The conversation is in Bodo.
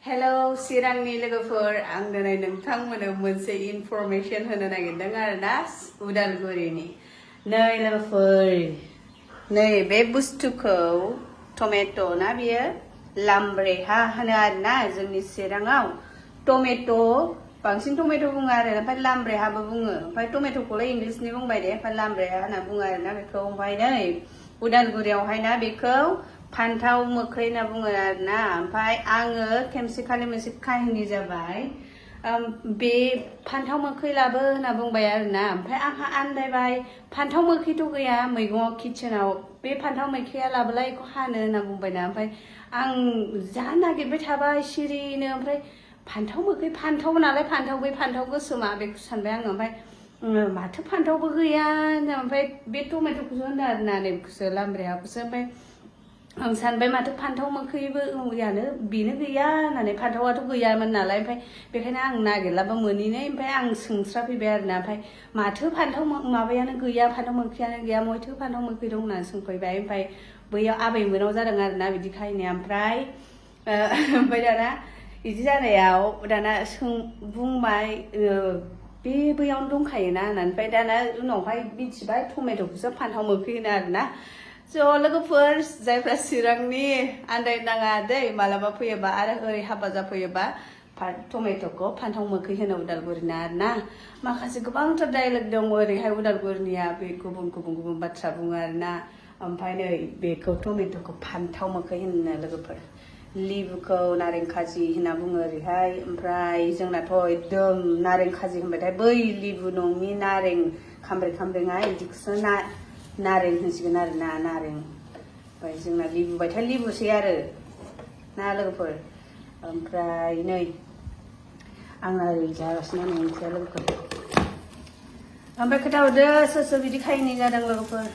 Hello, Chirangनि लोगोफोर आं दिनै नोंथांमोननो मोनसे इनफरमेशन होनो नागिरदों आरोना उदालगुरिनि नै लोगोफोर नै बे बुस्थुखौ टमेट' ना बियो lambreha होनो आरोना जोंनि चिराङाव टमेट' बांसिन टमेट' बुङो आरो ओमफ्राय lambrehaबो बुङो ओमफ्राय टमेट'खौलाय इंलिसनि बुंबाय दे ओमफ्राय lambreha होनना बुङो आरोना बेखौ ओमफ्राय नै उदालगुरियावहाय ना बेखौ pantao mwkwi होनना बुङो आरोना ओमफ्राय आङो खेमसेखालि मोनसे काहिनि जाबाय बे pantao mwkwi लाबो होनना बुंबाय आरोना ओमफ्राय आंहा आन्दायबाय pantao mwkwiथ' गैया मैगङाव किचेनाव बे pantao mwkwiया लाबोलाय बेखौ हानो होनना बुंबायना ओमफ्राय आं जा नागिरबाय थाबाय सिरिनो ओमफ्राय pantao mwkwi फान्थाव नालाय फान्थाव बै फान्थाव गोसोमा बेखौ सानबाय आङो ओमफ्राय माथो फान्थावबो गैया ओमफ्राय बे टमेट'खौसो होनदों आरोना नैबेखौसो lambrehaखौसो ओमफ्राय आं सानबाय माथो pantao mwkwiबो यानो बेनो गैया होननानै फान्थावाथ' गैयामोन नालाय ओमफ्राय बेखायनो आं नागिरलाबो मोनैनाय ओमफ्राय आं सोंस्राफैबाय आरोना ओमफ्राय माथो फान्थाव माबायानो गैया फान्थाव mwkwiयानो गैया मयथो pantao mwkwi दं होननानै सोंफैबाय ओमफ्राय बैयाव आबैमोनाव जादों आरोना बिदि खाहिनिया ओमफ्राय दाना बिदि जानायाव दाना बुंबाय बे बैयावनो दंखायोना होननानै ओमफ्राय दाना उनावहाय मिथिबाय टमेट'खौसो pantao mwkwi होनो आरोना ज' लोगोफोर जायफ्रा चिरांनि आन्दायनाङा दै मालाबा फैयोबा आरो ओरै हाबा जाफैयोबा टमेट'खौ pantao mwkwi होनो उदालगुरिना आरोना माखासे गोबांथार डायलग दङ ओरैहाय उदालगुरिनिया बे गुबुन बाथ्रा बुङो आरोना ओमफ्राय नै बेखौ टमेट'खौ pantao mwkwi होनो लोगोफोर लिबुखौ नारें खाजि होनना बुङो ओरैहाय ओमफ्राय जोंनाथ' एकदम नारें खाजि होनबाथाय बै लिबु नङि नारें खामब्रेङा बिदिखौसो नारें होनसिगोन आरोना नारें ओमफ्राय जोंना लिबुबाथाय लिबुसै आरो ना लोगोफोर ओमफ्राय नै आंना ओरै जागासिनो नै ओंख्रिया लोगोफोर ओमफ्राय खोन्थाहरदो सोर सोर बिदि खाहिनि जादों लोगोफोर